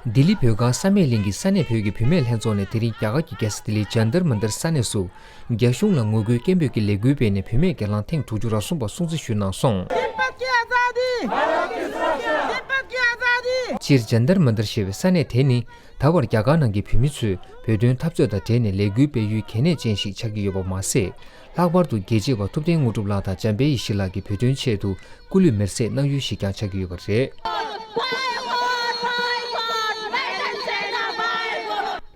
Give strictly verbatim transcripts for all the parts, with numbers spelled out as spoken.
ལྡི་ལི་བོད་ཁང་བསམ་ཡས་གླིང་གི་ས་གནས་བོད་ཀྱི་བུད་མེད་ལྷན་ཚོགས་ནས་དེ་རིང་རྒྱ་གར་གྱི་རྒྱལ་ས་ལྡི་ལིའི་ཇན་ཏར་མན་ཏར་ས་གནས་སུ། རྒྱ་གཞུང་ལ་ངོ་རྒོལ་སྐད་འབོད་ཀྱི་ལས་འགུལ་སྤེལ་ནས་བུད་མེད་སྒེར་ལངས་ཐེངས་དྲུག་ཅུ་རེ་གསུམ་པ་སྲུང་བརྩི་ཞུས་གནང་སོང་། तिब्बत की आज़ादी। तिब्बत की आज़ादी। སྤྱིར་ཇན་ཏར་མན་ཏར་ཞེས་པའི་ས་གནས་དེ་ནི། ད་བར་རྒྱ་གར་ནང་གི་བོད་མི་ཚོས་བོད་དོན་འཐབ་རྩོད་དང་འབྲེལ་ནས་ལས་འགུལ་སྤེལ་ཡུལ་གལ་གནད་ཅན་ཞིག་ཆགས་ཀྱི་ཡོད་པ་མ་ཟད། ལྷག་པར་དུ་རྒྱལ་གཅེས་པ་ཐུབ་བསྟན་དངོས་གྲུབ་ལགས་དང་འཇམ་དཔལ་ཡེ་ཤེས་ལགས་ཀྱི་བོད་དོན་ཆེད་དུ་སྐུ་ལུས་མེར་སྲེག་གནང་ཡུལ་ཞིག་ཀྱང་ཆགས་ཀྱི་ཡོད་པ་རེད།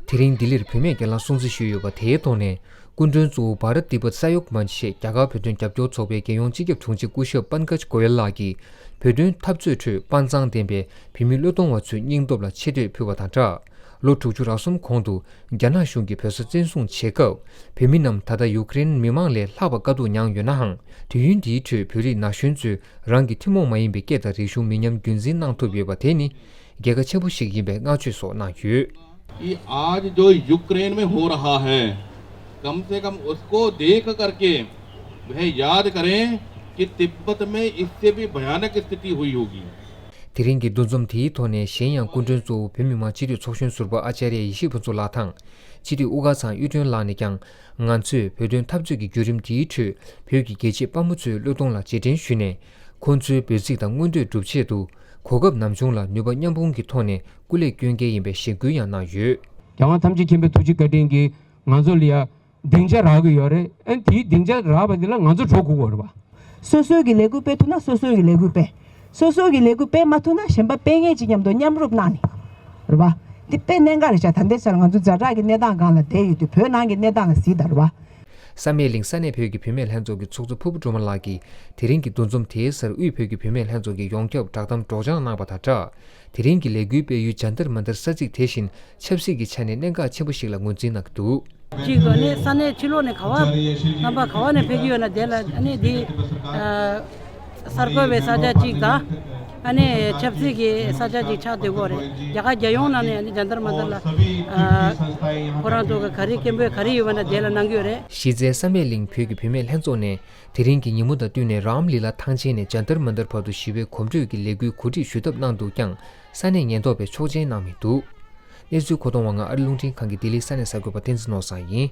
དེ་རིང་ལྡི་ལིར་བུད་མེད་སྒེར་ལངས་སྲུང་བརྩི་ཞུས་ཡོད་པ་དེའི་ཐོག་ནས། སྐུ་མགྲོན་གཙོ་བོ་བྷ་རཏ་ཏི་བྷ་ཏ་ས་ཡོག་མན་ཆ་ཞེས་རྒྱ་གར་བོད་དོན་རྒྱབ་སྐྱོར་ཚོགས་པའི་རྒྱལ་ཡོངས་སྤྱི་ཁྱབ་དྲུང་ཆེ་སྐུ་ཞབས་པན་ཀཇ་གོ་ཡལ་ལགས་ཀྱིས། བོད་དོན་འཐབ་རྩོད་ཁྲོད་དཔའ་མཛངས་ལྡན་པའི་བོད་མི་བློས་གཏོང་བ་ཚོའི་སྙིང་སྟོབས་ལ་ཆེ་བསྟོད་ཕུལ་བ་དང་སྦྲགས། ལོ་དྲུག་ཅུ་རེ་གསུམ་གོང་དུ་རྒྱ་ནག་གཞུང་གིས་བོད་ས་བཙན་བཟུང་བྱེད་སྐབས། བོད་མི་རྣམས་ད་ལྟ་ཡུ་ཀེ་རེན་མི་མང་ལས་ལྷག་པ་དཀའ་སྡུག་མྱངས་ཡོད་ནའང་། དུས་ཡུན་འདིའི་ཁྲོད་བོད་རིགས་ན་གཞོན་ཚོས་རང་གི་ཐུན་མོང་མ་ཡིན་པའི་སྐད་དང་རིག་གཞུང་མི་ཉམས་རྒྱུན་འཛིན་གནང་ཐུབ་ཡོད་པ་དེ་ནི། རྒྱལ་ཁ་ཆེན་པོ་ཞིག་ཡིན་པའི་བསྔགས་བརྗོད་སོགས་གནང་ཡོད། कि आज जो यूक्रेन में हो रहा है, कम से कम उसको देख करके वह याद करें कि तिब्बत में इससे भी भयानक स्थिति हुई होगी। དེ་རིང་གི་འདུ་འཛོམས་དེའི་ཐོག་ནས་གཞན་ཡང་སྐུ་མགྲོན་གཙོ་བོ་བོད་མི་མང་སྤྱི་འཐུས་ཚོགས་གཞོན་ཟུར་པ་ཨ་ཅཱརྱ་ཡེ་ཤེས་ཕུན་ཚོགས་ལགས་དང་། སྤྱི་འཐུས་དབུ་དཀར་ཚང་གཡུ་སྒྲོན་ལགས་ནས་ཀྱང་། ང་ཚོས་བོད་དོན་འཐབ་རྩོད་ཀྱི་བརྒྱུད་རིམ་འདིའི་ཁྲོད་བོད་ཀྱི་རྒྱལ་གཅེས་དཔའ་མོ་ཚོའི་བློས་གཏོང་ལ་རྗེས་དྲན་ཞུས་ནས། ཁོང་ཚོའི་འབོད་ཚིག་དང་མངོན་འདོད་སྒྲུབ་ཆེད་དུ། གོ་སྐབས་ནམ་བྱུང་ལ་ནུས་པ་མཉམ་སྤུངས་ཀྱི་ཐོག་ནས་སྐུ་ལས་སྐྱོན་གལ་ཡིན་པའི་གཞེན་སྐུལ་ཡང་གནང་ཡོད། རྒྱལ་དབང་ཐམས་ཅད་མཁྱེན་པའི་ཐུགས་རྗེ་བཀའ་དྲིན་གྱིས་ང་ཚོ་ལ་ཡ་སྡིངས་ཆ་རག་གི་ཡོད་རེད། ཨ་ནི་དེའི་སྡིངས་ཆ་རག་པ་འདི་ལ་ང་ཚོ་གྲོགས་དགོས་ཀྱི་རེད་པ། སོ་སོའི་གི་ལས་འགུལ་སྤེལ་ཐུབ་ན་སོ་སོའི་གི་ལས་འགུལ་སྤེལ། སོ་སོའི་གི་ལས་འགུལ་སྤེལ་མ་ཐུབ་ན་གཞན་པ་སྤེལ་མཁན་ཅིག་མཉམ་དུ་མཉམ་རུབ་གནང་ནས། རེད་པ། འདི་དཔེ་གནད་འགག་རེད་ཤག་ད་ལྟའི་ཆར་ང་ཚོ་ཛ་དྲག་གི་གནས་སྟངས་སྒང་ལ་བསྡད་ཡོད་དུས་བོད་ནང་གི་གནས་སྟངས་ལ་གཟིགས་དང་རེད་པ། བསམ་ཡས་གླིང་ས་གནས་བོད་ཀྱི་བུད་མེད་ལྷན་ཚོགས་ཀྱི་ཚོགས་གཙོ་ཕུར་བུ་སྒྲོལ་མ་ལགས་ཀྱིས། དེ་རིང་གི་འདུ་འཛོམས་དེའི་སར་དབུས་བོད་ཀྱི་བུད་མེད་ལྷན་ཚོགས་ཀྱི་ཡོངས་ཁྱབ་བསྒྲགས་གཏམ་སྒྲོག་སྦྱང་གནང་བ་དང་སྦྲགས། དེ་རིང་གི་ལས་འགུལ་སྤེལ་ཡུལ་ཇན་ཏར་མན་ཏར་ས་ཚིགས་དེ་བཞིན་ཆབ་སྲིད་ཀྱི་ཆ་ནས་གནད་འགག་ཆེན་པོ་ཞིག་ལ་ངོས་འཛིན་གནང་གི་འདུག་གཅིག་ཏུ་ནི་ས་གནས་ཕྱི་ལོགས་ནས་ག་བ་རྣམ་པ་ག་བ་ནས་ཕེབས་ཀྱི་ཡོད་ན་དེ་ལ་ཨ་ནི་འདི་ཨ་གསར་འགོད་པའི་ས་ཆ་གཅིག་དང་ཨ་ནི་ཆབ་སྲིད་ཀྱི་ས་ཆ་གཅིག་ཆགས་བསྡད་ཀྱི་ཡོད་རེད། རྒྱ་གར་རྒྱལ་ཡོངས་ནང་ནས་ཨ་ནི་ཇན་ཏར་མན་ཏར་ལ་ཨ་ཁོ་རང་ཚོ་གི་ག་རེ་སྐད་འབོད་ག་རེ་ཡོད་པ་ན་དེ་ལ་གནང་གི་ཡོད་རེད། གཞི་རྩའི་བསམ་ཡས་གླིང་བོད་ཀྱི་བུད་མེད་ལྷན་ཚོགས་ནས་དེ་རིང་གི་ཉིན་མོ་དང་བསྟུན་ནས་རམ་ལི་ལ་ཐང་ཆེན་ནས་ཇན་ཏར་མན་ཏར་བར་དུ་ཞི་བའི་གོམ་བགྲོད་ཀྱི་ལས་འགུལ་གོ་སྒྲིག་ཞུ་ཐབས་གནང་འདུག་ཀྱང་ས་གནས་ཉེན་རྟོག་པས་ཆོག་མཆན་གནང་མི་འདུག་གནས་ཚུལ་མཁོ་གཏོང་བ་ང་ཨ་རི་རླུང་འཕྲིན་ཁང་གི་ལྡི་ལི་ས་གནས་གསར་འགོད་པ་བསྟན་འཛིན་ནོར་བཟང་ཡིན།